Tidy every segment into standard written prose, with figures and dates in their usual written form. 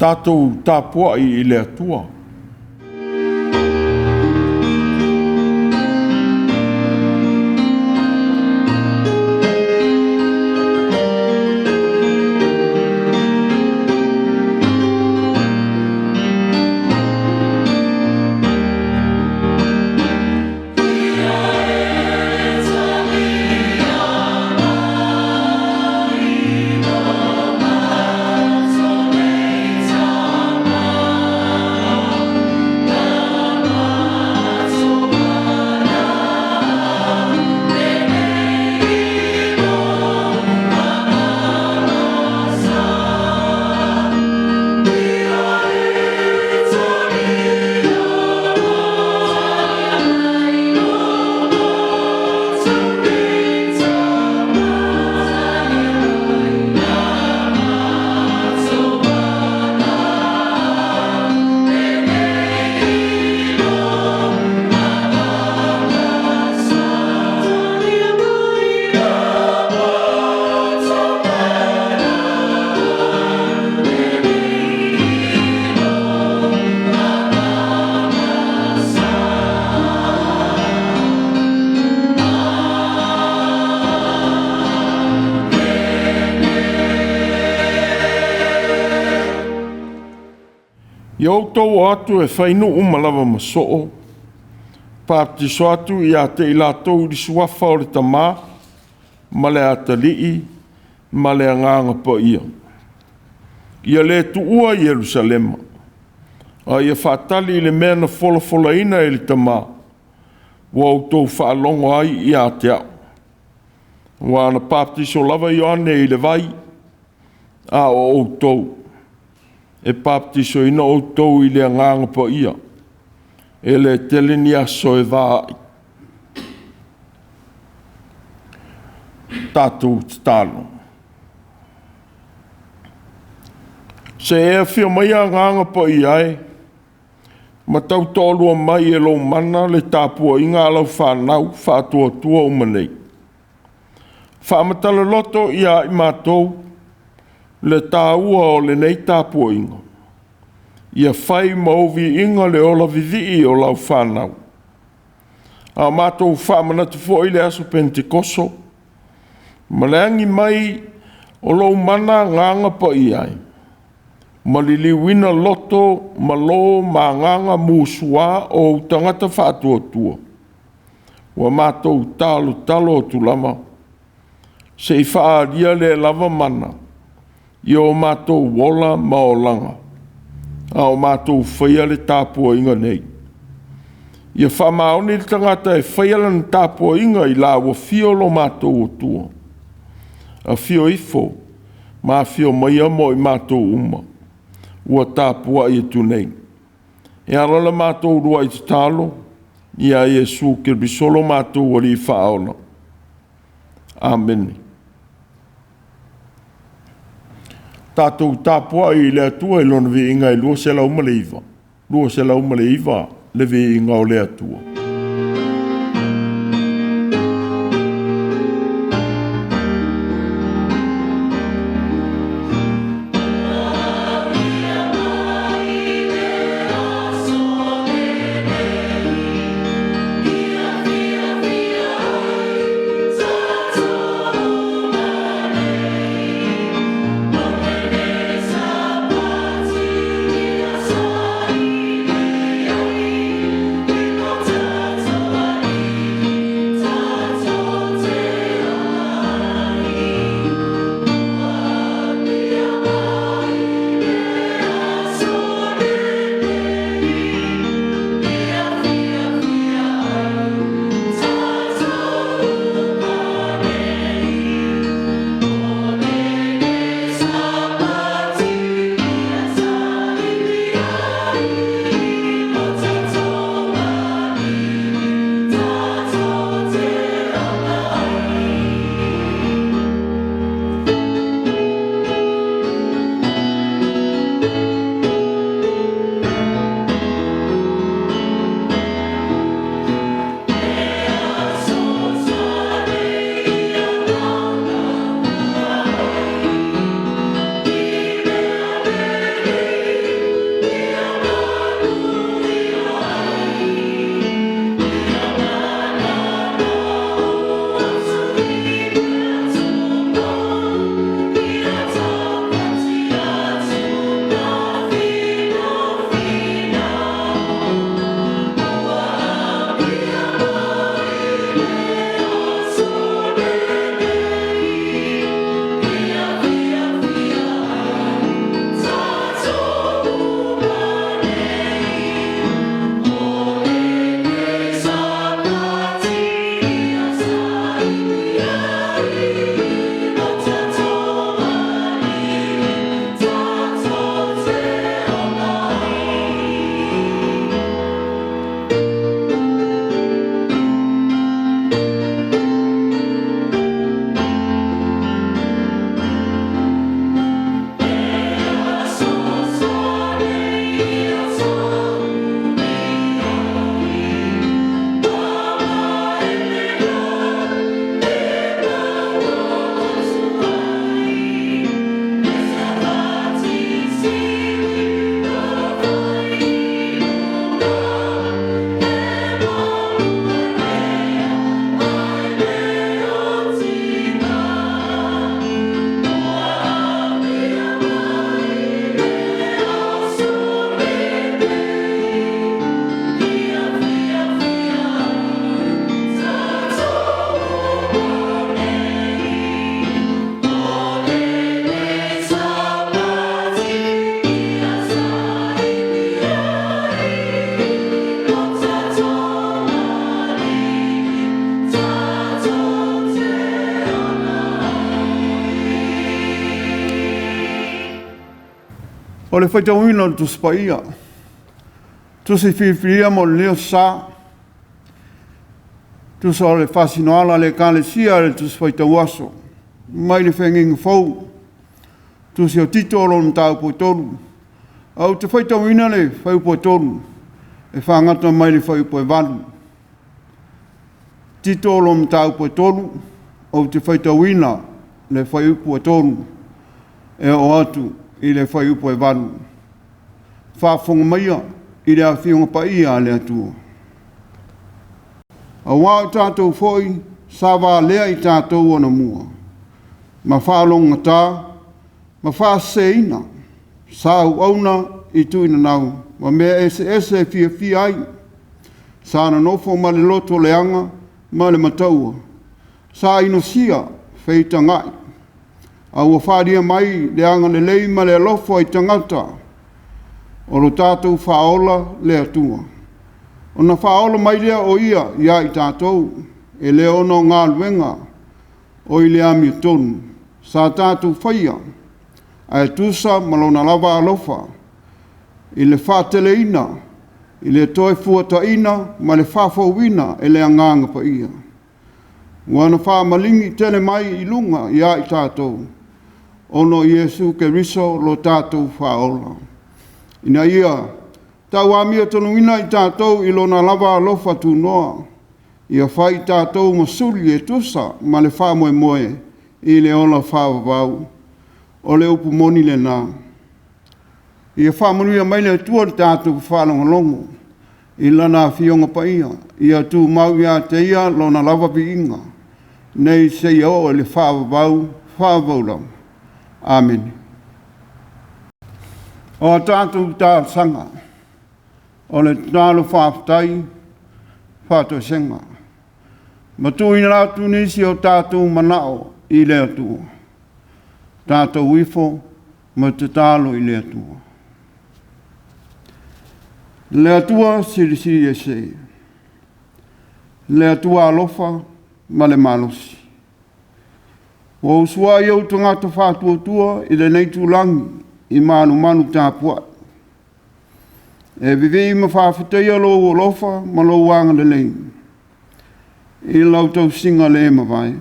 Tatou tapuai i le Atua. Ia outou o atu e fai nuu uma lava ma soo, papatiso atu ia te i latou i le suafa o le Tama ma le Atalii ma le Agaga Paia. Ia le tuua Ierusalema, a ia faatali i le mea na folafolaina e le Tama, ua outou faalogo ai ia te au. Aua na papatiso lava Ioane i le vai, a o outou, e papatisoina outou i le Agaga Paia, e le tele ni aso e va ai. Tatou tatalo. Se i e afio maia Agaga Paia e, ma tautoalua mai e lou mana le tapuaiga a lau fanau faatuatua uma nei. Faamatala loto ia i matou le taua o lenei tapuaiga, ia fai ma ou viiga le ola vivii o lau fanau. A o matou faamanatu foi le aso Penetekoso ma le agi mai o lou mana Agaga Paia e, ma liliuina loto malo ma agaga musua o ou tagata faatuatua, ua matou talotalo atu lava, se i faaalia le lava mana i o matou ola ma olaga, a o matou faia le tapuaiga nei. Ia faamaoni le tagata e faia lana tapuaiga i la ua afio lo matou Atua, afio ifo ma afio maia mo i matou uma ua tapuai atu nei. E ala la matou uluai tatalo ia Iesu Keriso lo matou Alii Faaola. Amene. Tatou tapuai i le Atua i Lona viiga e 209, 209 le viiga o le Atua. O le faitauina o le Tusi Paia, Tusi filifilia mo lenei aso Sa, tusa o le faasinoala a le Ekalesia i le Tusi Faitau Aso mai le Feagaiga Fou, Tusi o Tito o lona mataupu e 3. Ou te faitauina le fuaiupu e 3 e faagata mai le fuaiupu e 8. Tito lona mataupu e 3, ou te faitauina le fuaiupu e 3 e oo atu i le fuaiupu e 8. Faafofoga maia i le Afioga Paia a le Atua. Aua o i tatou foi sa valea i tatou anamua, ma faalogogata ma faaseseina, sa auauna i tuinanau ma mea eseese e fiafia ai, sa nonofo ma le loto leaga ma le mataua, sa inosia feitagai, a ua faaalia mai le agalelei ma le alofa i tagata o lo tatou Faaola le Atua. Ona faaola mai lea o Ia ia i tatou, e le ona o galuega o i le amiotonu sa tatou faia, ae tusa ma lona lava alofa i le faateleina, i le toe fuataina ma le faafouina e le Agaga Paia. Ua na faamaligi tele mai i luga ia i tatou, ona o Iesu Keriso lo tatou Faaola, ina ia tauamiotonuina i tatou i lona lava alofa tunoa, ia fai i tatou ma suli e tusa ma le faamoemoe i le ola faavavau. O le upu moni lena. Ia faamanuia mai le Atua i le tatou faalogologo i Lana Afioga Paia, ia tumau ia te Ia Lona lava viiga, nei seia oo i le faavavau, faavavau lava. Amene. O a tatou talosaga, o le tatalo faafetai, faatoesega, ma tuuina atu nisi o tatou manao i le Atua, tatou ifo ma tatalo i le Atua. Le Atua Silisili Ese, le Atua alofa ma le malosi, ua usuai ou tagata faatuatua i lenei itulagi i malumalu tapuai, e vivii ma faafetaia lou alofa ma lou agalelei i lau tausiga le mavae.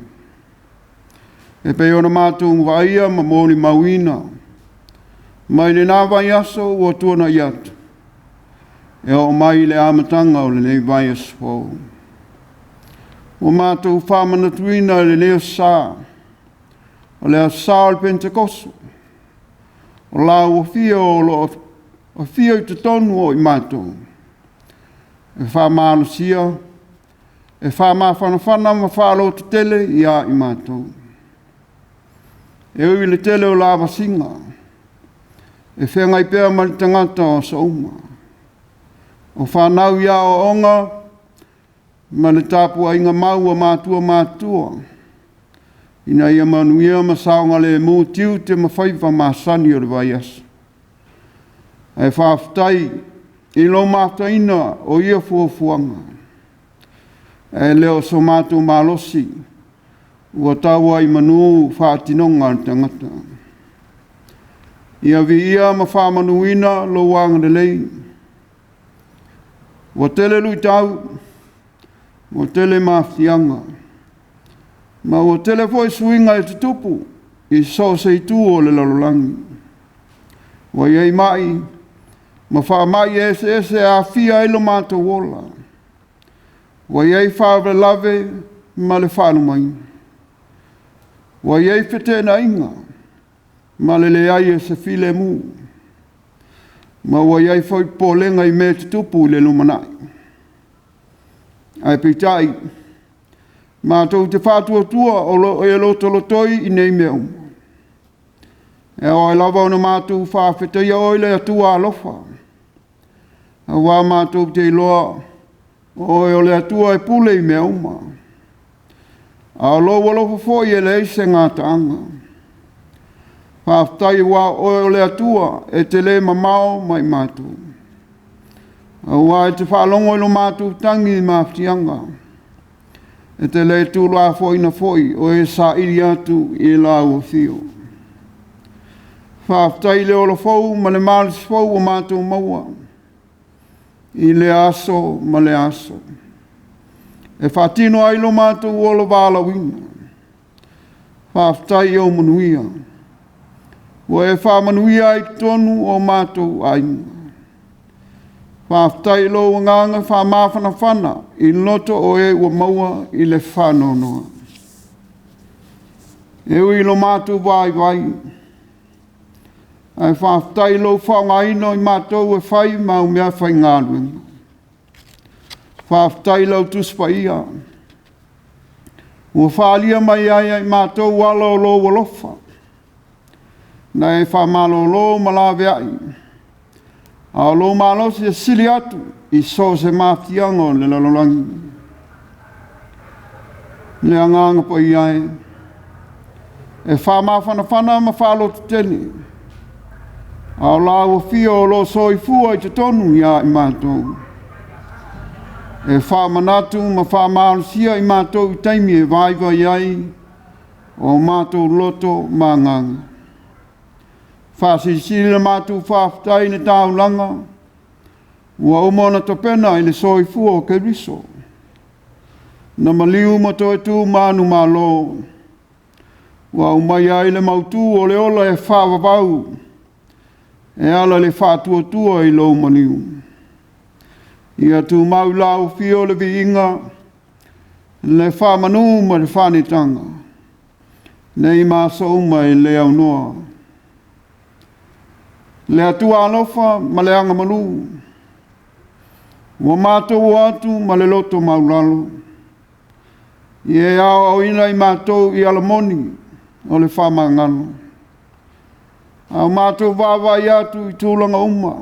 E pei ona matou vaaia ma molimauina mai lena vaiaso ua tuanai atu, e oo mai i le amataga o lenei vaiaso fou. Ua matou faamanatuina i lenei aso Sa, o le aso Sa o le Penetekoso, o lau afio o lo o afio i totonu o i matou, e faamalosia, e faamafanafana ma faalototele ia i matou. E ui i le tele o lavasiga, e feagai pea ma le tagata o aso uma, o fanau i aoaoga ma le tapuaiga mau a matua matutua, ina ia manuia ma saogalemu tiute ma faiva masani o le vaiaso. Ae faafetai i lou mafutaina o ia fuafuaga, ae le o so matou malosi ua tau ai i manu faatinoga a le tagata. Ia viia ma faamanuina lou agalelei. Ua tele luitau, ua tele mafiaga, ma ua tele foi suiga e tutupu i so o se itu o le lalolagi. Ua i ai mai ma faamai eseese e aafia ai lo matou ola. Ua i ai faalavelave ma le faalumaina. Ua i ai feteenaiga ma le leai o se filemu. Ma ua i ai foi popolega i mea e tutupu i le lumanai. Ae peitai, matou te faatuatua o lo o e lotolotoi i nei mea uma. E ao ai lava ona matou faafetaia oe le Atua alofa, aua matou te iloa o oe o le Atua e pule i mea uma. A o lou alofa foi e leai se gataaga. Faafetai aua o oe o le Atua e te le mamao mai matou, aua e te faalogo i lo matou tagi i mafatiaga. E te le tuulafoaina foi o e saili atu i lau afio. Faafetai i le ola fou ma le malosi fou ua matou maua i lea aso ma lea aso e faatino ai lo matou ola valaauina. Faafetai i ou manuia ua e faamanuia ai i totonu o matou aiga. Faafetai i lou agaga faamafanafana i loto o e ua maua i le faanoanoa. E ui i lo matou vaivai, ae faafetai i lou faaaogaina o i matou e fai ma au meafaigaluega. Faafetai i lau Tusi Paia ua faaalia mai ai ia i matou ala o lou alofa, na e faamalolo ma laveai, a o lou malosi e sili atu i so o se mafatiaga o le lalolagi. Le Agaga Paia e, e faamafanafana ma faalototele, a o lau afio o lo o soifua i totonu ia i matou, e faamanatu ma faamalosia i matou i taimi e vaivai ai o matou loto ma agaga. Faasilisili le matou faafetai i le taulaga ua uma ona tapena i le soifua o Keriso, na maliu ma toe tu manumalo, ua aumaia ai le mautu o le ola e faavavau e ala i le faatuatua i lou maliu. Ia tumau i lau afio le viiga, le faamanu ma le faanetaga, nei ma aso uma e le aunoa. Le Atua alofa ma le agamalu, ua matou o atu ma le loto maualalo, ia e aoaoina i matou i ala moni o le faamagalo, a o matou vaavaai atu i tulaga uma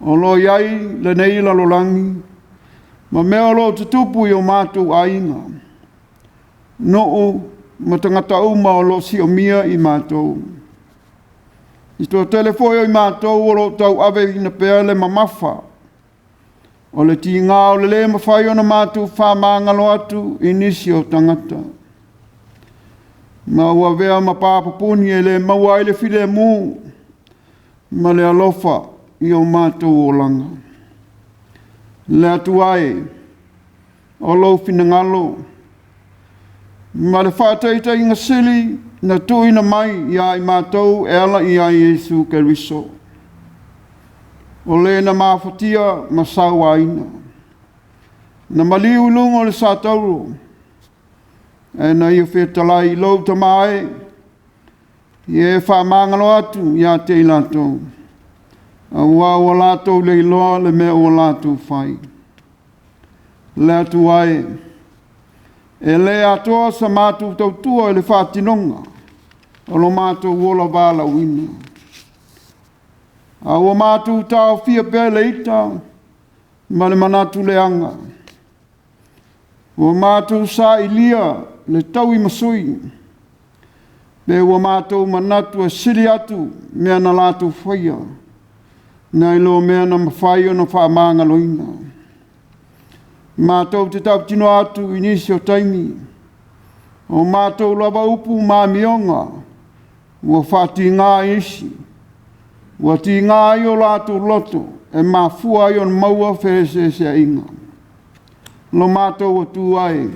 o lo o i ai lenei lalolagi ma mea o lo o tutupu i o matou aiga, nuu ma tagata uma o lo o siomia i matou. I toatele foi o i matou o lo o tauaveina pea le mamafa o le tiga o le le mafai ona matou faamagalo atu i nisi o tagata, ma ua avea ma pa pupuni e le maua ai le filemu ma le alofa i o matou olaga. Le Atua e, o lou finagalo ma le faataitaiga sili na tuuina mai ia i matou e ala ia Iesu Keriso, o le na mafatia ma sauaina, na maliu i luga o le satauro, ae na ia fetalai i lou Tama e, ia e faamagalo atu ia te i latou, aua ua latou le iloa le mea ua latou fai. Le Atua e, e le atoa sa matou tautua i le faatinoga o lo matou ola valaauina, a ua matou taofia pea le ita ma le manatu leaga, ua matou sailia le tauimasui, pe ua matou manatu e sili atu mea na latou faia, nai lo mea na mafai ona faamagaloina. Matou te tautino atu i nisi o taimi, o matou lava upu ma amioga ua faatiga e isi, ua tiga ai o latou loto e mafua ai ona maua feeseeseaiga. Lo matou Atua e,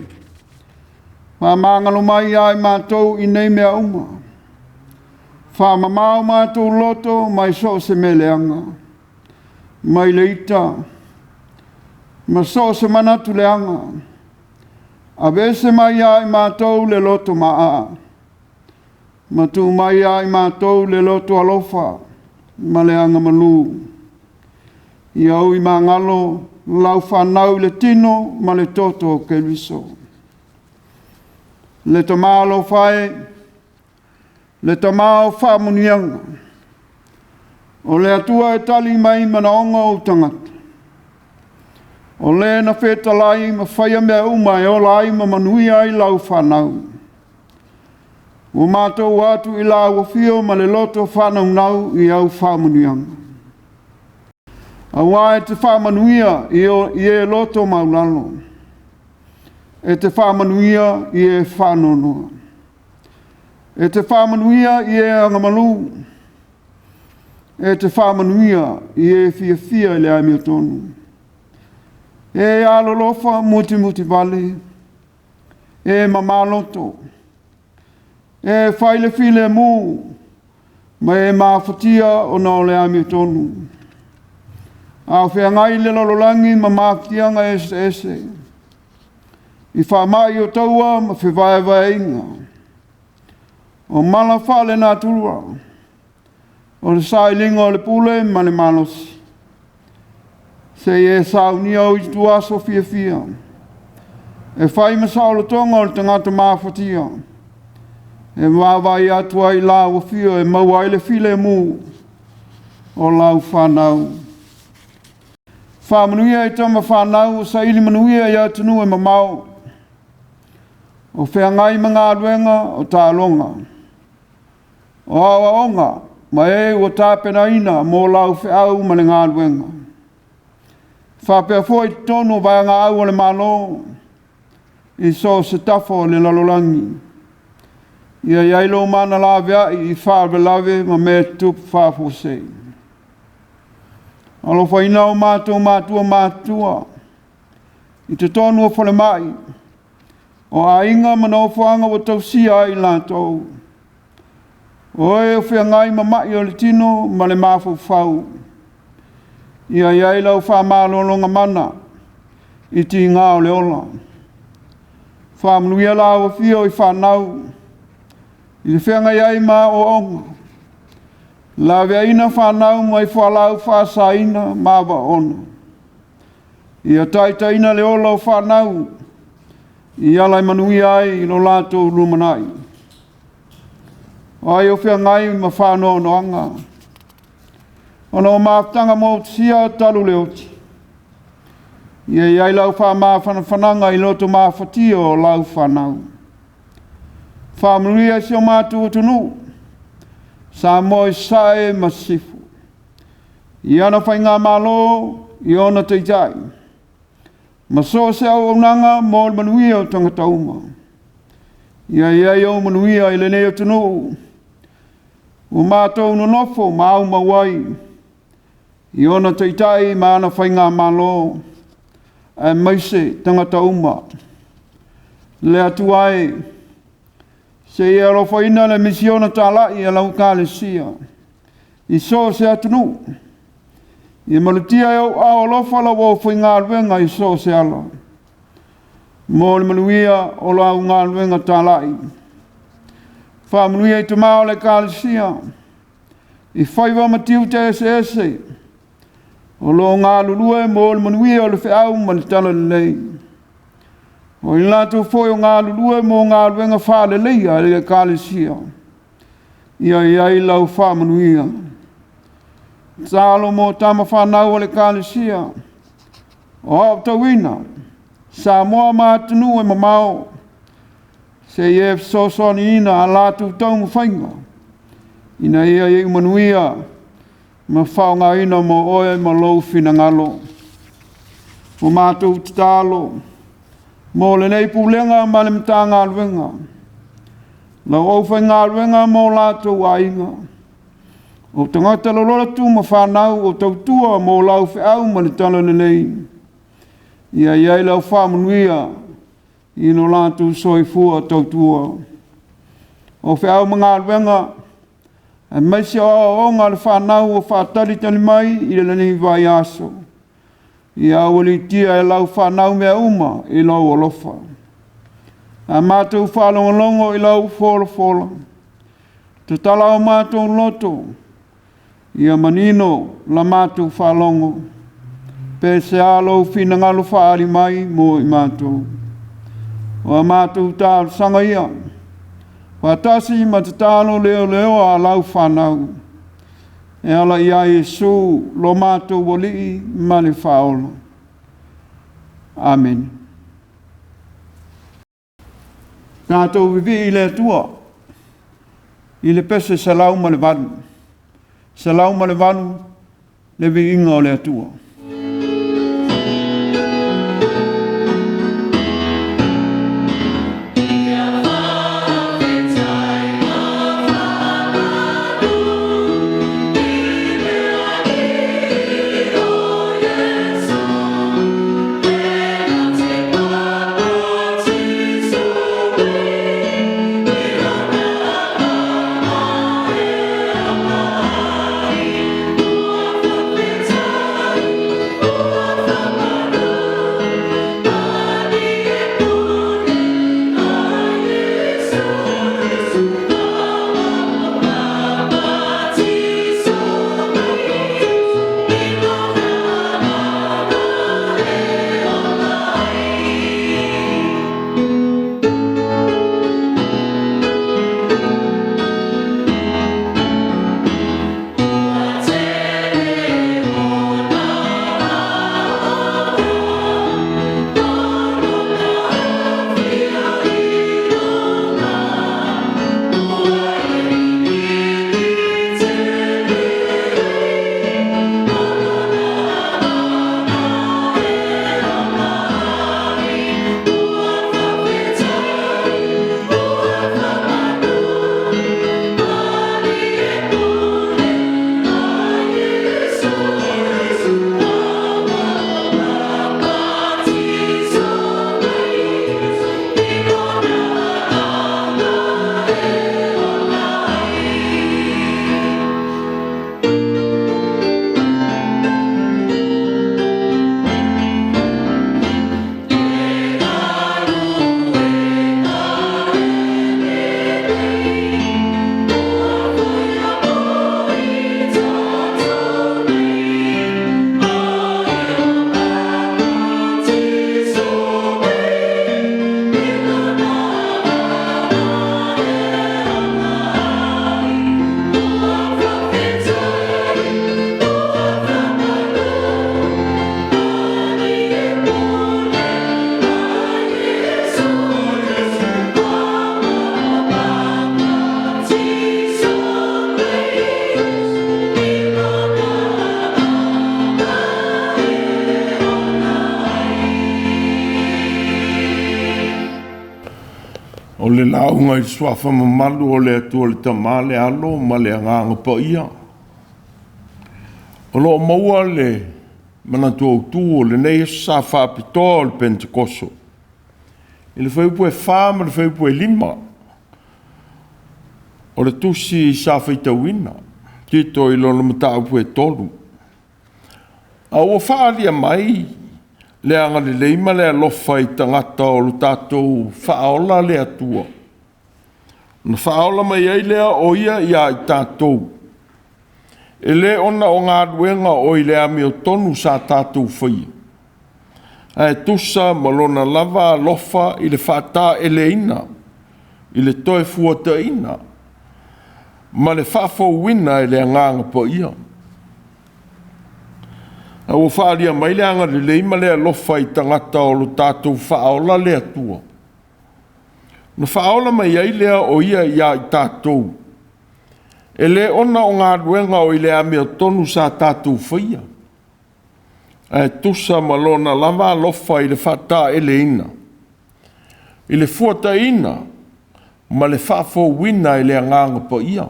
faamagalo mai ia i matou i nei mea uma, faamama o matou loto mai so o se mea leaga, mai le ita ma so o se manatu leaga, aveese mai ia i matou le loto maaa, ma tuu mai ia i matou le loto alofa ma le agamalu. Ia ui magalo lau fanau i le tino ma le toto o Keriso. Le Tama alofa e, le Tama o faamanuiaga, o le Atua e tali mai manaoga o ou tagata, o le na fetalai ma faia mea uma e ola ai ma manuia ai lau fanau. Ua matou atu i lau afio ma le loto faanaunau i au faamanuiaga. Aua e te faamanuia i e loto maualalo, e te faamanuia i e faanoanoa. E te faamanuia i e agamalu, e te faamanuia i e fiafia i le amiotonu. E alolofa mutimutivale, e mamaloto, e fai le filemu, ma e mafatia ona o le amiotonu. A o feagai le lalolagi ma mafatiaga eseese, i faamai o taua ma fevaevaeaiga, o mala faalenatura, o le sailiga o le pule ma le malosi, seia e saunia ou ituaso fiafia e fai ma saolotoga o le tagata mafatia, e vaavaai atu ai i lau afio e maua ai le filemu o lau fanau. Faamanuia i tama fanau ua saili manuia i atunuu e mamao, o feagai ma galuega o taaloga, o aoaoga ma e ua tapenaina mo lau feau ma le galuega. Faapea foi i totonu o vaegaau a le Malo i so o se tafa o le lalolagi. Ia i ai lou mana laveai i faalavelave ma mea tutupu faafuasei. Alofaina o matou matua matutua i totonu o falemai, o aiga ma nofoaga ua tausia ai i latou, o e o feagai ma mai o le tino ma le mafaufau. Ia i ai lau faamalologa mana i tiga o le ola. Faamanuia lau afio i fanau i le feagai ai ma aoaoga, laveaina fanau mai fualaau faasaina ma avaoona. Ia taitaiina le ola o fanau i ala e manuia ai lo latou lumanai. O ai o feagai ma faanoanoaga, ona o mafutaga motusia talu le oti, ia i ai lau faamafanafanaga i loto mafatia o lau fanau. Faamanuia i si o matou atunuu, Samoa i Sasae ma Sisifo, i ana faigamalo, i ona taitai, ma so o se auaunaga mo le manuia o tagata uma. Ia i ai ou manuia i lenei atunuu ua matou nonofo ma aumau ai, i ona taitai ma ana faigamalo, aemaise tagata uma. Le Atua e, se i e alofaina le misiona talai a lau Ekalesia i so o se atunuu, ia malutia e ou aao alofa lau aufaigaluega i so o se ala, mo le manuia o lau galuega talai. Faamanuia i tama o le Ekalesia i faiva ma tiute eseese o lo o galulue mo le manuia o le feau ma le talalelei. O i latou foi o galulue mo galuega faaleleia a le Ekalesia, ia i ai lau faamanuia. Tatalo mo tama fanau a le Ekalesia o aotauina Samoa ma atunuu e mamao, se i e fesoasoaniina a latou taumafaiga ina ia iu manuia ma faaaogaina mo oe ma lou finagalo. Ua matou tatalo mo lenei Pulega ma le Matagaluega, lau aufaigaluega ma o latou aiga, o tagata lolotu ma fanau o tautua mo lau feau ma le talalelei, ia i ai lau faamanuia i lo latou soifua tautua. O feau ma galuega aemaise o aoaoga a le fanau o faatalitali mai i lenei vaiaso, ia aualiitia e lau fanau mea uma i lou alofa. A matou faalogologo i lau folafola, tatala o matou loto, ia manino la matou faalogo, pe sea lou finagalo faaali mai mo i matou. O a matou talosaga ia, faatasi ma tatalo leoleoa a lau fanau, e ala ia Iesu lo matou Alii ma le Faaola. Amene. Tatou vivii i le Atua i le pese 108. 108 le viiga o le Atua. O le lauga i le suafa mamalu o le Atua le Tama, le Alo ma le Agaga Paia. O lo o maua le manatu autu o lenei aso sa faapitoa o le Penetekoso i le fuaiupu e 4 ma le fuaiupu e 5 o le tusi sa faitauina, Tito i lona mataupu e 3. A ua faaalia mai le agalelei ma le alofa i tagata o lo tatou faaola le Atua, na faaola mai ai lea o ia ia i tatou, e le ona o galuega o i le amiotonu sa tatou faia, ae tusa ma lona lava alofa i le faataeleina, i le toe fuataina ma le faafouina e le Agaga Paia. A ua faaalia mai le agalelei ma le alofa i tagata o lo tatou faaola le Atua, na faaola mai ai lea o ia ia i tatou, e le ona o galuega o i le amiotonu sa tatou faia, ae tusa ma lona lava alofa i le faataeleina, i le fuataina ma le faafouina e le Agaga Paia.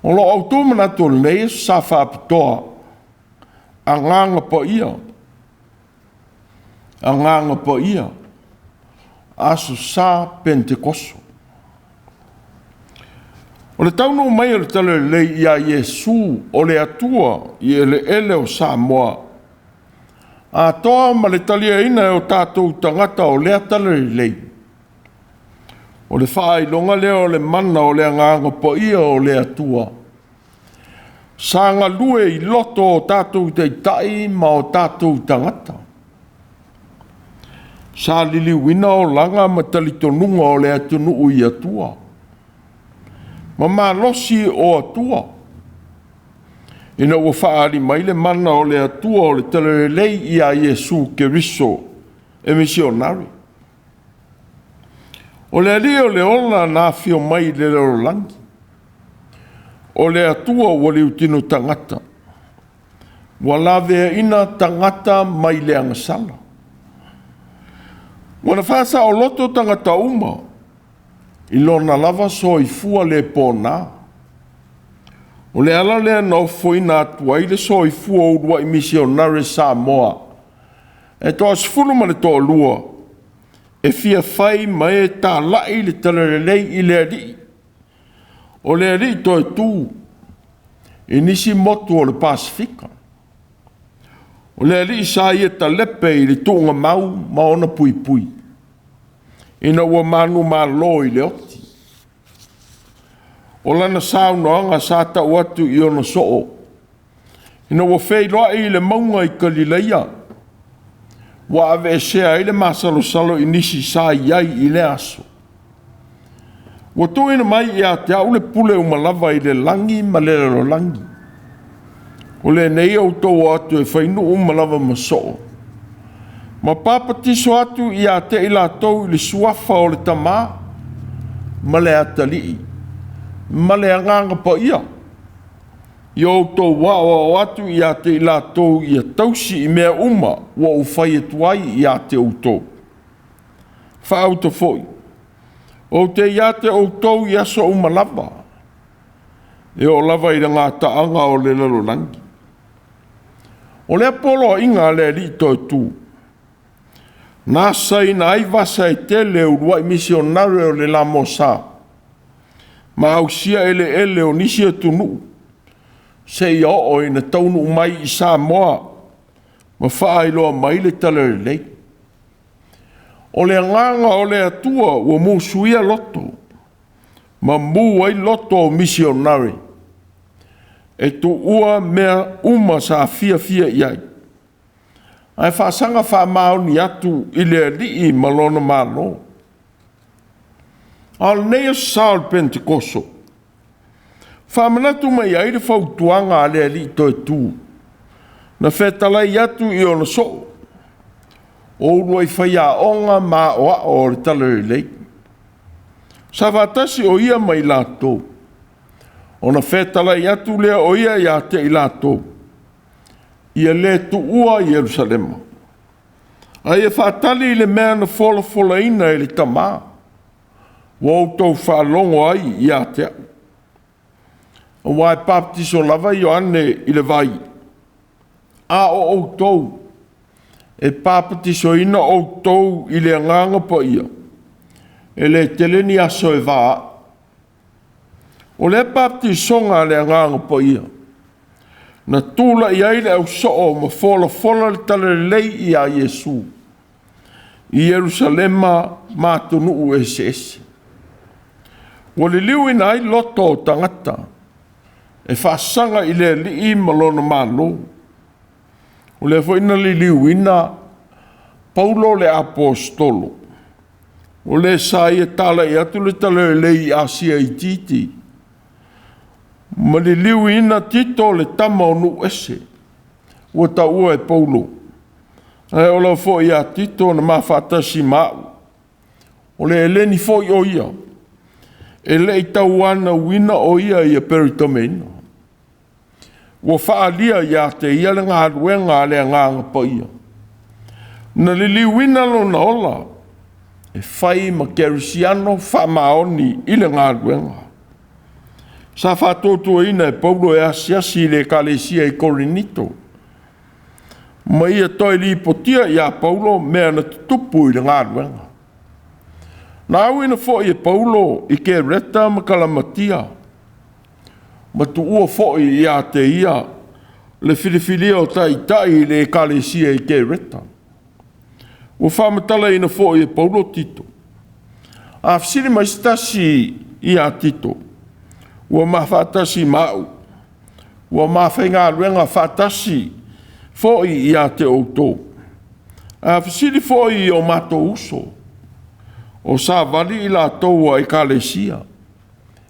O lo o autu manatu o lenei aso sa faapitoa, Agaga Paia, Agaga Paia, Aso Sa Penetekoso. O le taunuu mai o le Talalelei ia Iesu o le Atua i eleele o Samoa, atoa ma le taliaina e o tatou tagata o lea Talalelei, o le faailoga lea o le mana o le Agaga Paia o le Atua, sa galue i loto o tatou taitai ma o tatou tagata. Sa liliuina olaga ma talitonuga o le atunuu i Atua, ma malosi o Atua, ina ua faaali mai le mana o le Atua o le Talalelei ia Iesu Keriso e misionare. O le Alii o le ola na afio mai i le lalolagi, o le Atua ua liutino tagata, ua laveaina tagata mai le agasala. Ua na faasaoloto tagata uma i lona lava soifua le pona. O le ala lea na ofoina atu ai le soifua uluai misionare Samoa e toa 12 e fia fai ma e talai le talalelei i le Alii, o le Alii toe tu i nisi motu o le Pasefika. O le Alii sa ia talepe i le tuugamau ma ona puipui, ina ua manumalo i le oti. O lana saunoaga sa tau atu i ona soo, ina ua feiloai i le mauga i Kalileia, ua aveesea ai le masalosalo i nisi sa i ai i lea aso. Ua tuuina mai ia te au le pule uma lava i le lagi ma le lalolagi. O lenei outou o atu e fai nuu uma lava ma soo, ma papatiso atu ia te i latou i le suafa o le Tama ma le Atalii ma le Agaga Paia. Ia outou aoao atu ia te i latou ia tausi i mea uma ua ou fai atu ai ia te outou. Faauta foi, ou te ia te outou i aso uma lava, e oo lava i le gataaga o le lalolagi. O lea poloaiga a le Alii toe tu, na asaina ai vasa e tele uluai misionare o le Lamosa, ma ausia eleele o nisi atunuu, seia oo ina taunuu mai i Samoa ma faailoa mai le talalelei. O le agaga o le Atua ua musuia loto, ma mu ai loto o misionare, e tuua mea uma sa fiafia i ai, ae faasaga faamaoni atu i le Alii ma lona Malo. A o lenei aso sa o le Penetekoso, faamanatu mai ai le fautuaga a le Alii toe tu, na fetalai atu i ona soo, o uluai faiaoga ma aoao o le talalelei. Sa faatasi o ia ma i latou, ona fetalai atu lea o ia ia te i latou, ia le tuua Ierusalema. A ia faatali i le mea na folafolaina e le Tama, ua outou faalogo ai ia te au. Aua e papatiso lava Ioane i le vai, a o outou, e papatisoina outou i le Agaga Paia, e le tele ni aso e va ai. O lea papatisoga a le Agaga Paia, na tulai ai le ausoo ma folafola le talalelei ia Iesu i Ierusalema ma atunuu eseese. Ua liliuina ai loto o tagata e faasaga i le Alii ma lona Malo. O lea foi na liliuina Paulo le Aposetolo, o le sa ia talai atu le talalelei i Asia Itiiti, ma liliuina Tito le tama o nuu ese, ua taua e Paulo, ae oo lava foi ia Tito na ma faatasi ma au, o le Eleni foi o ia, e le i tauanauina o ia ia Peritameina. Ua faaalia ia te ia le galuega a le Agaga Paia, na liliuina lona ola e fai ma kerisiano faamaoni i le galuega. Sa faatuatuaina e Paulo e asiasi i le ekalesia i Korinito, ma ia toe lipotia ia Paulo mea na tutupu i le galuega. Na auina foi e Paulo i Kereta ma Kalamatia, ma tuua foi ia te ia le filifilia o taitai i le ekalesia i Kereta. Ua faamatalaina foi e Paulo Tito. A fesili mai se tasi ia Tito, ua ma faatasi ma au, ua ma faigaluega faatasi foi ia te outou. A fesili foi i o matou uso, o savali i latou a ekalesia,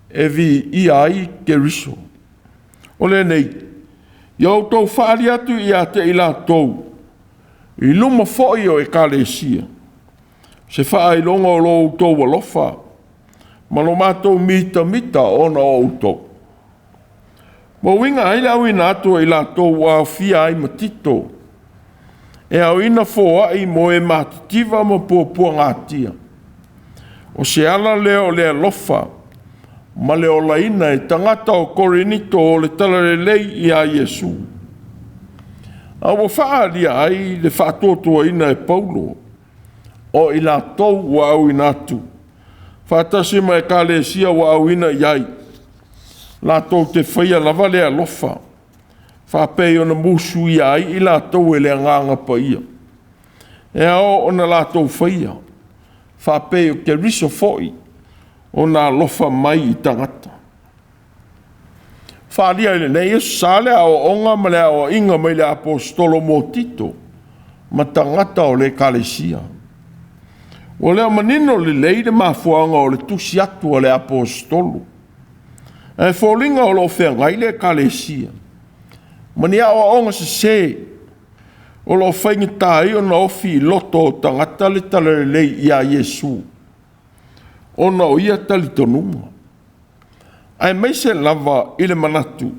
e viia ai Keriso. O lenei, ia outou faaali atu ia te i latou, i luma foi o ekalesia, se faailoga o lo outou alofa ma lo matou mitamita ona o outou. Ua uiga ai le auina atu o i latou ua aofia ai ma Tito, e aoina foai mo e matitiva ma puapuagatia. O se ala lea o le alofa ma le olaina e tagata o Korinito o le talalelei ia Iesu. A ua faaalia ai le faatuatuaina e Paulo o i latou ua auina atu, faatasi ma ekalesia ua auina i ai, latou te faia lava le alofa, faapei ona musuia ai i latou e le Agaga Paia, e ao ona latou faia, faapei o Keriso foi ona alofa mai i tagata. Faalia i lenei aso sa le aoaoga ma le aoaiga mai le Aposetolo mo Tito ma tagata o le Ekalesia. Ua le o manino lelei le mafuaaga o le tusi atu a le Aposetolo, ae foliga o lo o feagai le Ekalesia ma ni aoaoga sese o lo o faigata ai ona ofi i loto o tagata le talalelei ia Iesu, ona o ia talitonuga, aemaise lava i le manatu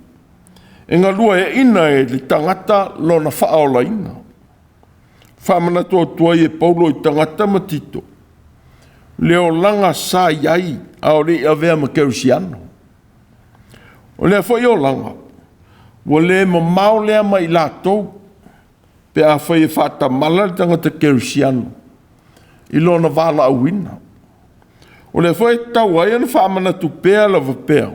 e galueaiina e le tagata lona faaolaina. Faamanatu atu ai e Paulo i tagata ma Tito le olaga sa i ai a o le i avea ma kerisiano. O lea foi olaga ua le mamao lea ma i latou pe afai e faatamala le tagata kerisiano i lona valaauina. O lea foi e tatau ai ona faamanatu pea lava pea,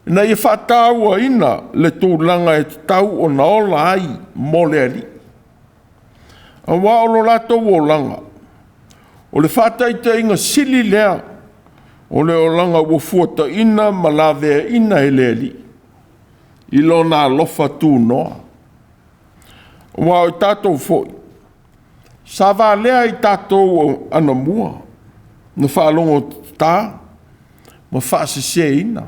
ina ia faatauaina le tulaga e tatau ona ola ai mo le Alii. Aua o lo latou olaga, o le faataitaiga sili lea o le olaga ua fuataina ma laveaina e le Alii i lona alofa tunoa. Aua o i tatou foi, sa valea i tatou anamua, na faalogotata ma faaseseina,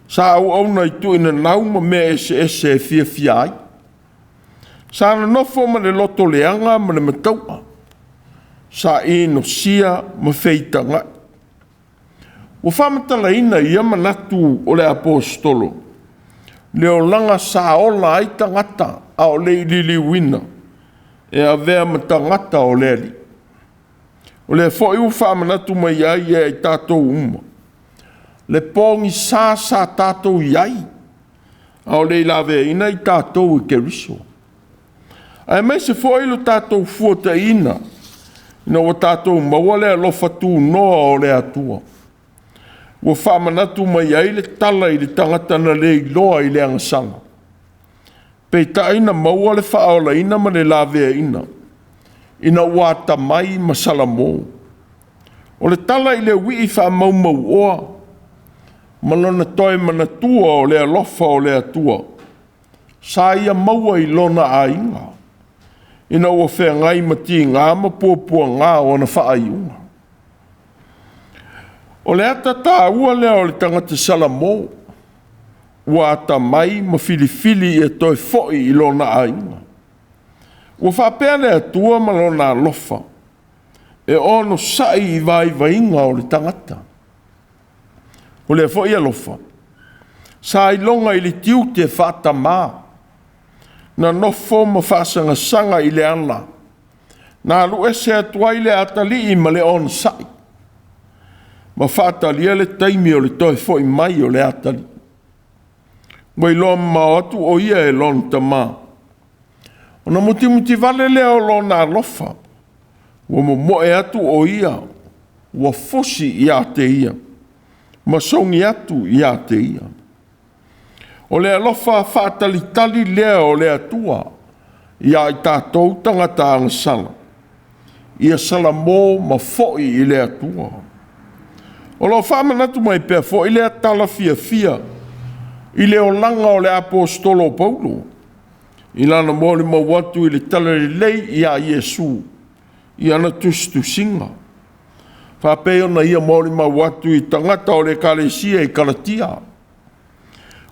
sa auauna i tuinanau ma mea eseese e fiafia ai, sa nonofo ma le loto leaga ma le matau'a, sa inosia ma feitagai. Ua faamatalaina i ia manatu o le Aposetolo le olaga sa ola ai tagata a o le i liliuina. e avea ma tagata o le Alii. O lea foi ua faamanatu mai ai ia i tatou uma le pogisa sa tatou i ai, a o le i laveaiina i tatou e Keriso, aemaise foi lo tatou fuataiina ina ua tatou maua le alofa tunoa o le Atua. Ua faamanatu mai ai le tala i le tagata na le iloa i le agasala, peitai na maua le faaolaina ma le laveaiina ina ua atamai ma salamo. O le tala i le uii faamaumauoa ma lona toe manatua o le alofa o le Atua sa ia maua i lona aiga, ina ua feagai ma tiga ma puapuaga o ana faaiuga. O le ata taua lea o le tagata Salamo ua atamai ma filifili ia toe foi i lona aiga. Ua faapea le Atua ma lona alofa e onosai i vaivaiga o le tagata. O lea foi alofa sa iloga i le tiute faatamā, na nofo ma faasagasaga i le ala, na alu ese atu ai le atalii ma le onosai, ma faatalia le taimi o le toe foi mai o le atalii. Ua iloa mamao atu o ia e lona tamā, ona mutimutivale lea o lona alofa, ua momoe atu o ia, ua fusi ia te ia, ma sogi atu ia te ia. O le alofa faatalitali lea o le Atua ia i tatou tagata agasala, ia salamo ma foi i le Atua. O lo o faamanatu mai pea foi lea tala fiafia i le olaga o le aposetolo o Paulo, i lana molimau atu i le talalelei ia Iesu i ana tusitusiga, faapei ona ia molimau atu i tagata o le ekalesia i Kalatia.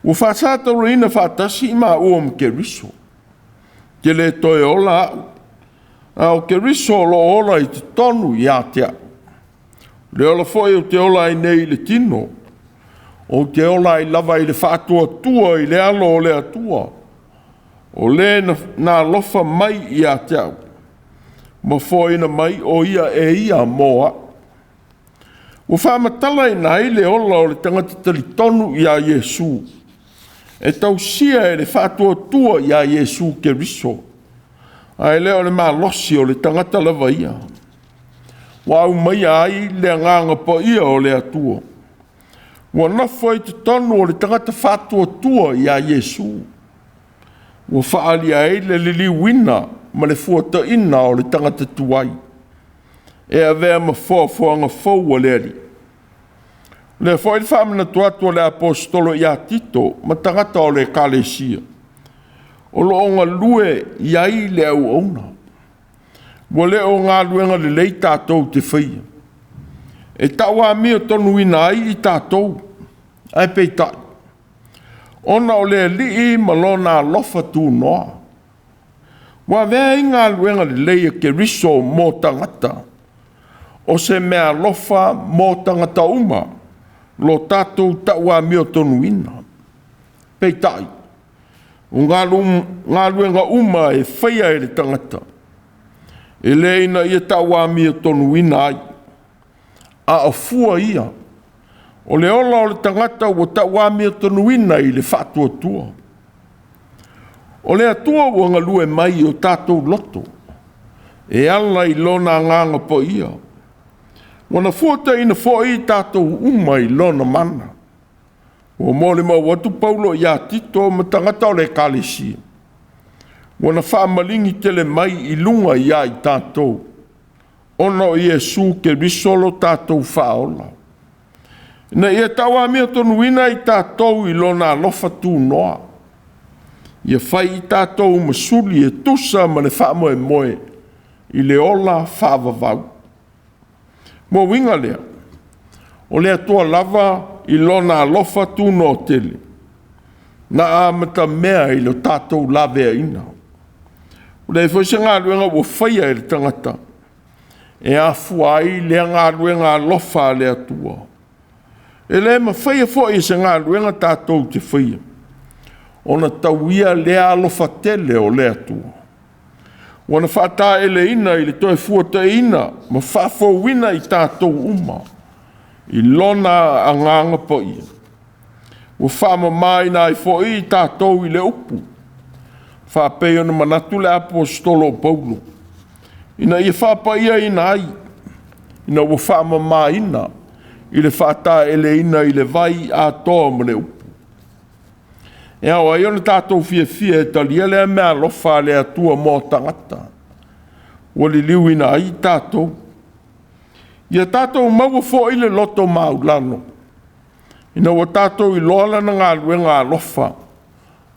Ua faasatauraina faatasi i maua ma Keriso. Te le toe ola au, a o Keriso o lo o ola i totonu ia te au. Le ola foi ou te ola ai nei i le tino, ou te ola ai lava i le faatuatua i le alo o le Atua, o le na alofa mai ia te au, ma foaina mai o ia e ia mo au. Ua faamatalaina ai le ola o le tagata talitonu ia Iesu, e tausia e le faatuatua ia Iesu Keriso, ae le o le malosi o le tagata lava ia. Ua aumaia ai le agaga paia o le Atua, ua nofo i totonu o le tagata faatuatua ia Iesu, ua faaalia ai le liliuina ma le fuataina o le tagata tuai, e avea ma foafoaga fou a le Alii. O lea foi le faamanatu atu o le aposetolo ia Tito ma tagata o le ekalesia, o lo o galue i ai le auauna. Ua le o galuega lelei tatou te faia, e tauamiotonuina ai i tatou, ae peitai, ona o le Alii ma lona alofa tunoa, ua avea ai galuega lelei a Keriso mo tagata, o se meaalofa mo tagata uma, lo tatou tauamiotonuina. Peitai, o galuega uma e faia e le tagata, e le ina ia tauamiotonuina ai, a o fua ia, o le ola o le tagata ua tauamiotonuina i le faatuatua. O le Atua ua galue mai i o tatou loto, e ala i lona agaga paia, ua na fuataina foi i tatou uma i lona mana. Ua molimau atu Paulo ia Tito ma tagata o le ekalesia, ua na faamaligi tele mai i luga ia i tatou, ona o Iesu Keriso lo tatou faaola, ina ia tauamiotonuina i tatou i lona alofa tunoa, ia fai i tatou ma suli e tusa ma le faamoemoe i le ola faavavau. Mo uiga lea, o le Atua lava i lona alofa tunoa tele, na amatamea i lo tatou laveaiina. Ua leai foi se galuega ua faia e le tagata e afua ai lea galuega alofa a le Atua. E le mafaia foi e se galuega tatou te faia ona tauia lea alofa tele o le Atua. Ua na faataeleina i le toe fuataiina ma faafouina i tatou uma i lona agaga paia, ua faamamaina ai foi i tatou i le upu, faapei ona manatu le Aposetolo o Paulo, ina ia faapaiaina ai, ina ua faamamaina i le faataeleina i le vai atoa ma le upu. E ao ai ona tatou fiafia e talia lea meaalofa a le Atua mo tagata, ua liliuina ai i tatou. Ia tatou maua foi le loto maualalo, ina ua tatou iloa lana galuega alofa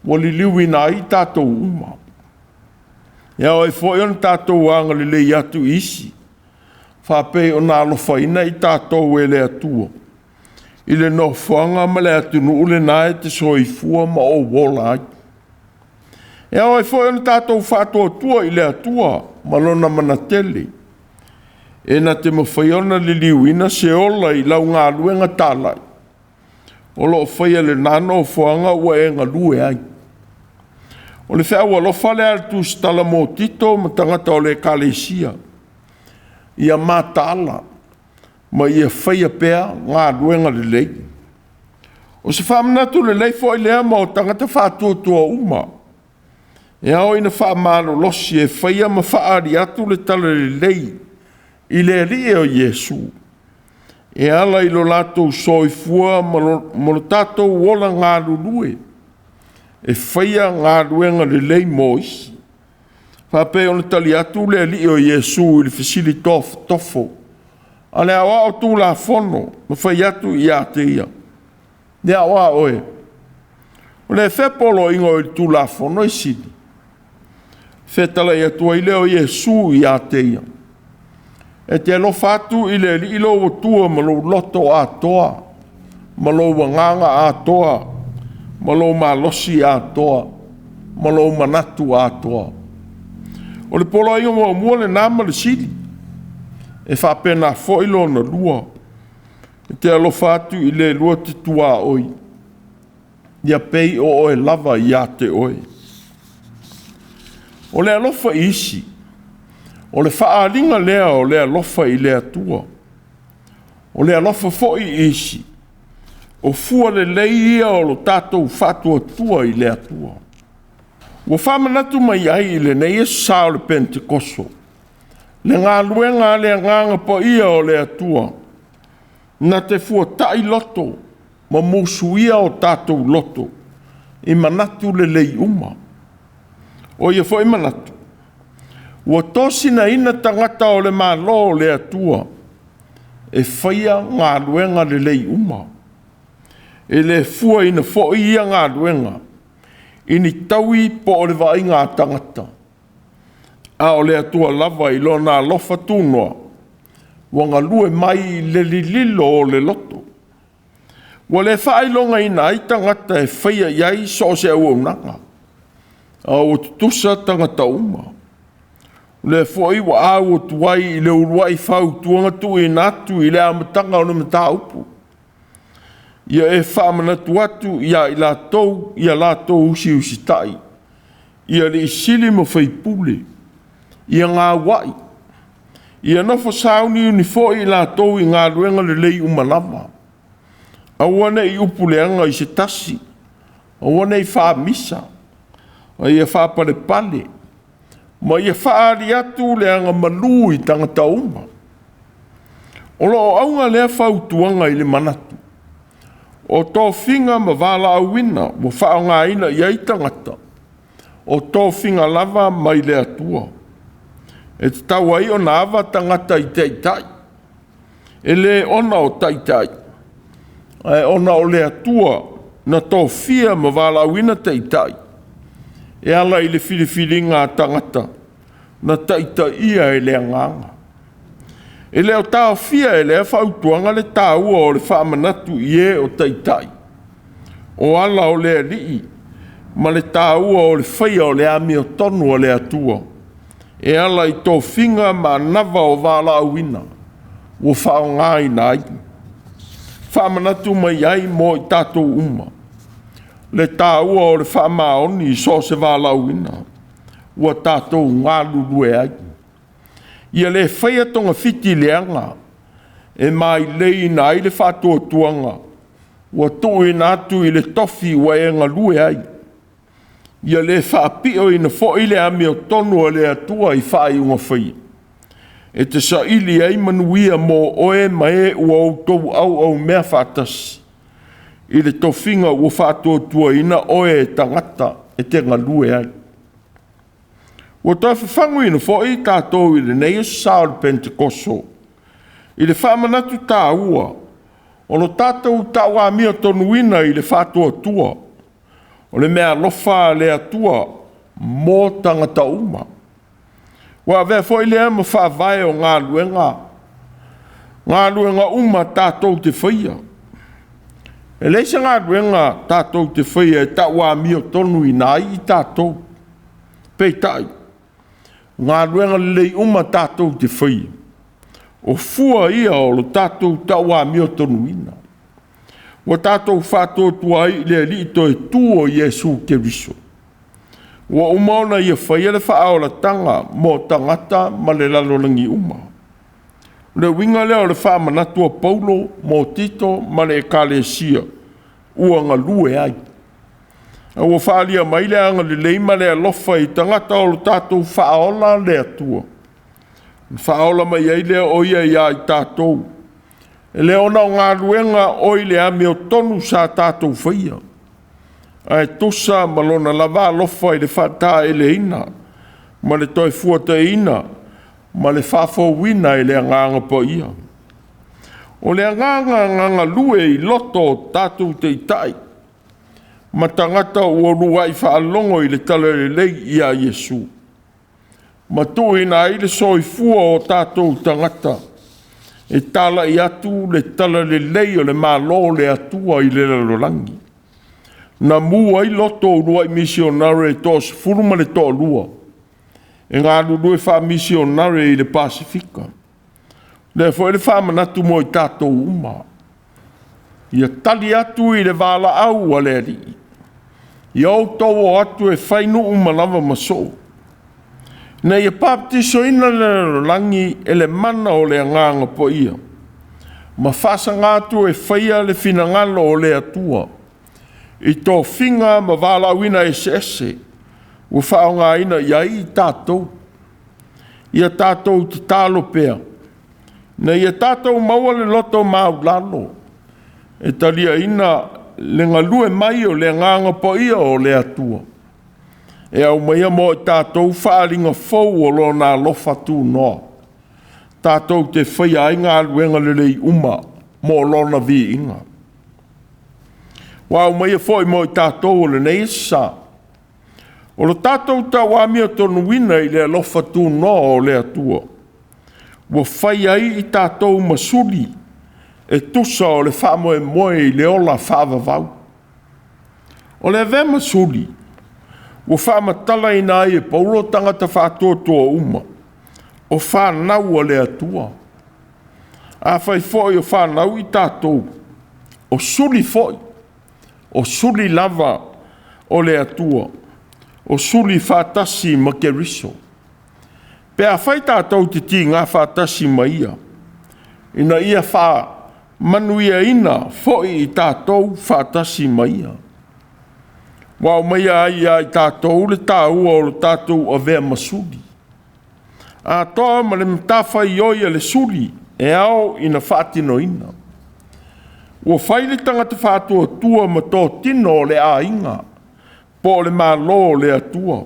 ua liliuina ai i tatou uma. E ao ai foi ona tatou agalelei atu i isi, faapei ona alofaina i tatou e le Atua i le nofoaga ma le atunuu lena e te soifua ma ou ola ai. E ao ai foi ona tatou faatuatua i le Atua ma lona manatele, e na te mafaia ona liliuina se ola i lau galuega talai o lo o faia i lena nofoaga ua e galue ai. O le feau alofa lea a le tusitala mo Tito ma tagata o le Ekalesia, ia mataala ma ia faia pea galuega lelei. O se faamanatu lelei foi lea mo tagata faatuatua uma, e ao ina faamalolosi e faia ma faaali atu le talalelei i le Alii o Iesu, e ala i lo latou soifua ma lo tatou ola galulue e faia galuega lelei mo isi. Faapei ona tali atu le Alii o Iesu i le fesili tofotofo a le Aoao Tulafono na fai atu ia te ia, “Ia o a oe? O le afea poloaiga o i le Tulafono e sili?” Fetalai atu ai lea o Iesu ia te ia, “E te alofa atu i le Alii lou Atua ma lou loto atoa, ma lou agaga atoa, ma lou malosi atoa, ma lou manatu atoa.” O le poloaiga muamua lena ma le sili. E faapena foi lona lua, e te alofa atu i le lua te tuaoi, ia pei o oe lava ia te oe. O le alofa i isi, o le faaaliga lea o le alofa i le Atua. O le alofa foi i isi, o fua lelei ia o lo tatou faatuatua i le Atua. Ua faamanatu mai ai i lenei Aso Sa o le Penetekoso, le galuega a le Agaga Paia o le Atua, na te fuatai loto ma musuia o tatou loto i manatu lelei uma. O ia foi manatu, ua tosinaina tagata o le Malo o le Atua e faia galuega lelei uma. E le fuaina foi ia galuega i ni taui po o le vaaiga a tagata, a o le Atua lava i lona alofa tunoa ua galue mai i le lililo o le loto. Ua le faailogaina ai tagata e faia i ai so o se auaunaga, a ua tutusa tagata uma. O lea foi ua au atu ai i le uluai fautuaga tuuina atu i le amataga o le mataupu, ia e faamanatu atu ia i latou ia latou usiusitai i alii sili ma faipule, ia gauai, ia nofo sauniuni foi i latou i galuega lelei uma lava. Aua ne i upu leaga i se tasi, aua ne i faamisa, a ia faapalepale ma ia faaali atu le agamalu i tagata uma. O lo o auga lea fautuaga i le manatu, o tofiga ma valaauina ua faaaogaina i ai tagata, o tofiga lava mai le Atua. E tatau ai ona ava tagata i taitai, e le ona o taitai, ae ona o le Atua na tofia ma valaauina taitai e ala i le filifiliga a tagata na taitaia e le Agaga. E le o taofia e lea fautuaga le taua o le faamanatu i e o taitai, o ala o le Alii ma le taua o le faia o le amiotonu a le Atua e ala i tofiga ma anava o valaauina ua faaaogaina ai. Faamanatu mai ai mo i tatou uma le taua o le faamaoni i so o se valaauina. ua tatou galulue ai. Ia le faia togafiti leaga e maileiina ai le faatuatuaga ua tuuina atu i le tofi ua e galue ai. Ia le faapioina foi le amiotonu a le Atua i faaiuga faia e te saili ai manuia mo oe ma e ua outou auaumea faatasi i le tofiga ua faatuatuaina oe e tagata e te galue ai. Ua toe fafaguina foi tatou i lenei Aso Sa o le Penetekoso i le faamanatu taua o lo tatou tauamiotonuina i le faatuatua o le meaalofa a le Atua mo tagata uma. Ua avea foi lea ma faavae o galuega uma tatou te faia. E leai se galuega tatou te faia e tauamiotonuina ai i tatou. Peitai, o galuega lelei uma tatou te faia, o fua ia o lo tatou tauamiotonuina, ua tatou faatuatua ai i le Alii toetu o Iesu Keriso, ua uma ona Ia faia le faaolataga mo tagata ma le lalolagi uma. O le uiga lea o le faamanatu a Paulo mo Tito ma le Ekalesia ua galue ai. A ua faaalia mai le agalelei ma le alofa i tagata o lo tatou faaola le Atua, na faaola mai ai lea o Ia ia i tatou, e le ona o galuega oi le amiotonu sa tatou faia, ae tusa ma lona lava alofa i le faataeleina ma le toefuataiina ma le faafouina e le Agaga Paia. O le agaga galue i loto o tatou taitai ma tagata ua uluai faalogo i le Talalelei ia Iesu, ma tuuina ai le soifua o tatou tagata e talai atu le Talalelei o le Malo o le Atua i le lalolagi. Na mu ai loto o uluai misionare e toa-12 e galulue faamisionare i le Pasefika. O lea foi le faamanatu mo i tatou uma, ia tali atu i le valaau a le Alii, ia outou o atu e fai nuu ma lava ma soo, ina ia papatisoina le lalolagi e le mana o le Agaga Paia, ma faasaga atu e faia le finagalo o le Atua i tofiga ma valaauina eseese ua faaaogaina i ai i tatou. Ia tatou tatalo pea, ina ia tatou maua le loto maualalo e taliaina le galue mai o le Agaga Paia o le Atua, e aumaia mo i tatou faaaliga fou o Lona alofa tunoa, tatou te faia ai galuega lelei uma mo Lona viiga. Ua aumaia foi mo i tatou o lenei aso sa, o lo tatou tauamiotonuina i le alofa tunoa o le Atua, ua fai ai i tatou ma suli e tusa o le faamoemoe i le ola faavavau. O le avea ma suli ua faamatalaina ai e Paulo tagata faatuatua uma, o fanau a le Atua. Afai foi o fanau i tatou, o suli foi, o suli lava o le Atua, o suli faatasi ma Keriso. Pe afai tatou te tiga faatasi ma Ia, ina ia faamanuiaina foi i tatou faatasi ma Ia. Ua aumaia ai ia i tatou le taua o lo tatou avea ma suli, atoa ma le matafaioi a le suli e ao ina faatinoina. Ua fai le tagata faatuatua ma totino o le aiga, po o le Malo o le Atua.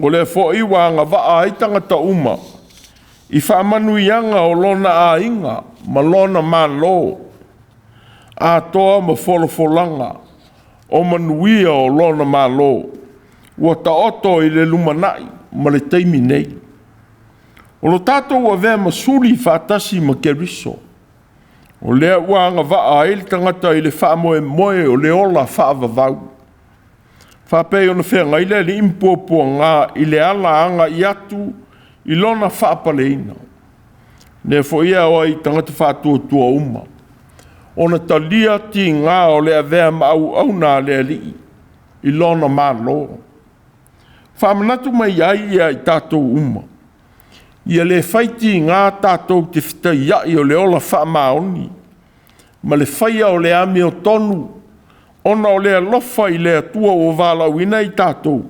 O lea foi ua agavaa ai tagata uma i faamanuiaga o lona aiga ma lona Malo, atoa ma folafolaga o manuia o lona Malo, ua taoto i le lumanai ma le taimi nei. O lo tatou avea ma suli faatasi ma Keriso, o lea ua agavaa ai le tagata i le faamoemoe o le ola faavavau, faapei ona feagai le alii ma puapuaga i le ala agai atu i lona faapaleina. O lea foi e ao ai i tagata faatuatua uma ona talia tiga o le avea ma auauna a le Alii i lona Malo. Faamanatu mai ai ia i tatou uma, ia le faitiga tatou te fetaiai o le ola faamaoni ma le faia o le amiotonu, ona o le alofa i le Atua ua valaauina i tatou,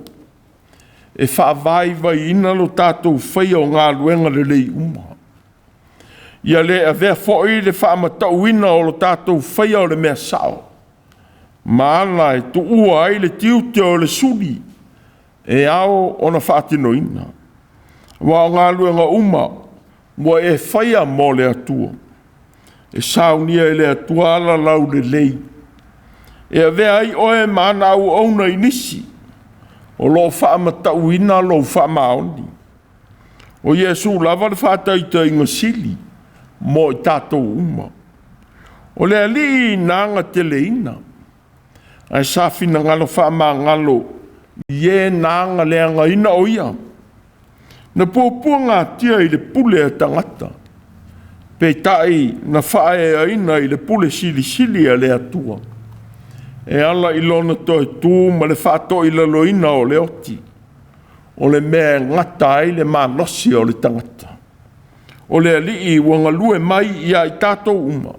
e faavaivaiina lo tatou faia o galuega lelei uma. Ia le avea foi le faamatauina o lo tatou faia o le mea sao ma ala e tuua ai le tiute o le suli e ao ona faatinoina. Aua o galuega uma ua e faia mo le Atua, e saunia e le Atua ala laulelei e avea ai oe ma ana auauna i nisi o lo o faamatauina lou faamaoni. O Iesu lava le faataitaiga sili mo i tatou uma. O le Alii na agateleina, ae sa finagalo faamagalo i e na agaleagaina o Ia. Na puapuagatia i le pule a tagata, peitai na faaeaina i le pule silisili a le Atua, e ala i Lona toe tu ma le faatoilaloina o le oti, o le mea e gata ai le malosi o le tagata. O le Alii ua galue mai ia i tatou uma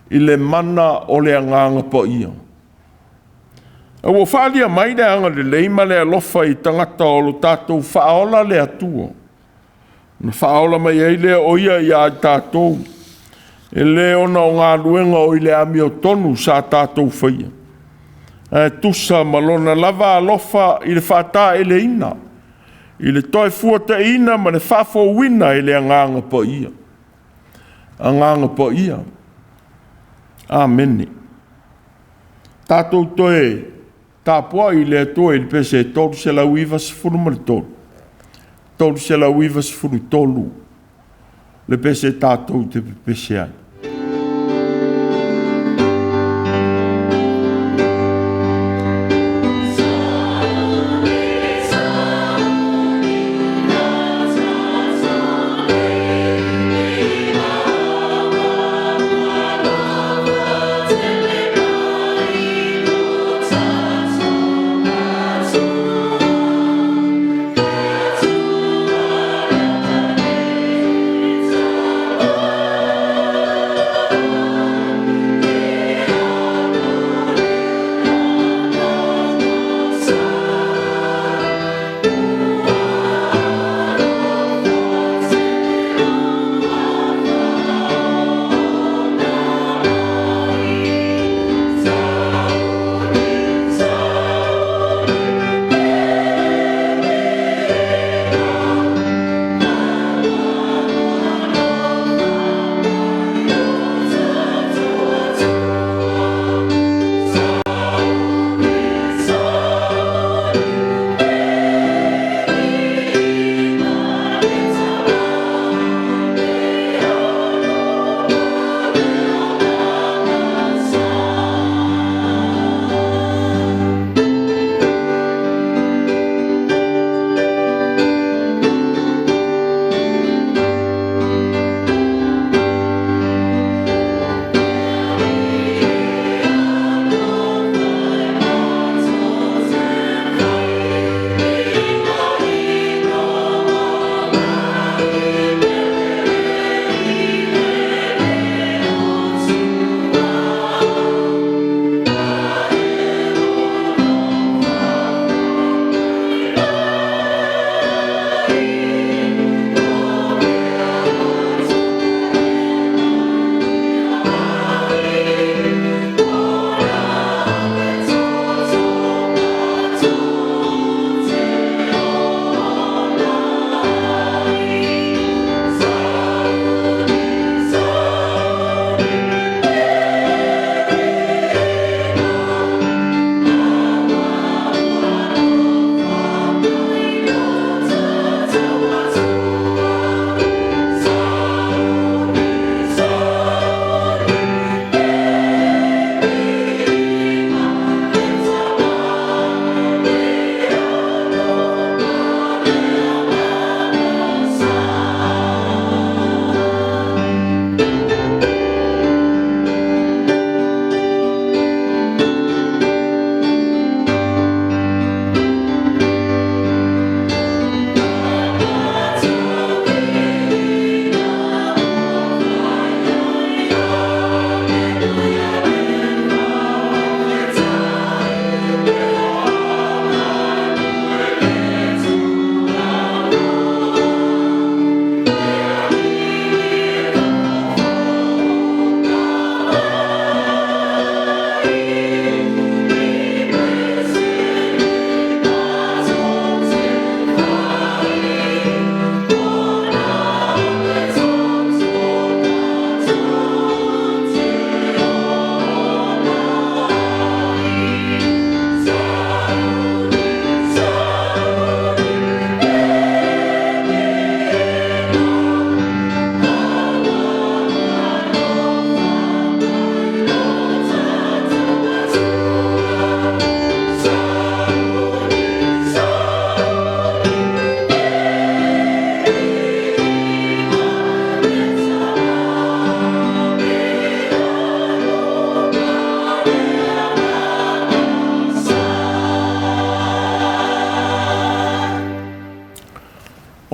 i le mana o le Agaga Paia. A ua faaalia mai le agalelei ma le alofa i tagata o lo tatou Faaola le Atua, ona faaola mai ai lea o Ia ia i tatou, e le ona o galuega o i le amiotonu sa tatou faia, ae tusa ma Lona lava alofa i le faataeleina, i le toefuataiina ma le faafouina e le Agaga Paia. Agaga Paia. Amene. Tatou toe tapuai i le Atua i le pese 393, 393 le pese tatou te pepese ai.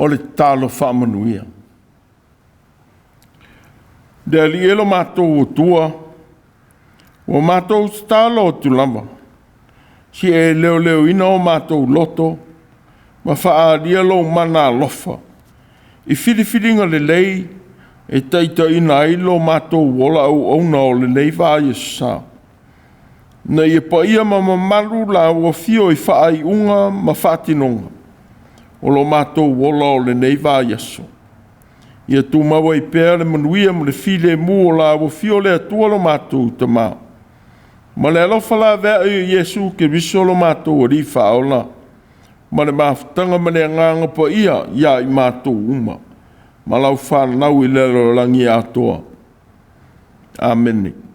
O le tatalo faamanuia. Le Alii e lo matou Atua, ua matou tatalo atu lava, se i e leoleoina o matou loto ma faaalia lou mana alofa i filifiliga lelei e taitaiina ai lo matou ola auauna o lenei vaiaso sa, ina ia paia ma mamalu lau afio i faaiuga ma faatinoga o lo matou ola o lenei vaiaso. Ia tumau ai pea le manuia ma le filemu o lau afio le Atua lo matou Tama, ma le alofa laveai o Iesu Keriso lo matou Alii Faaola, ma le mafutaga ma le Agaga Paia ia i matou uma ma lau fanau i le lalolagi atoa. Amene.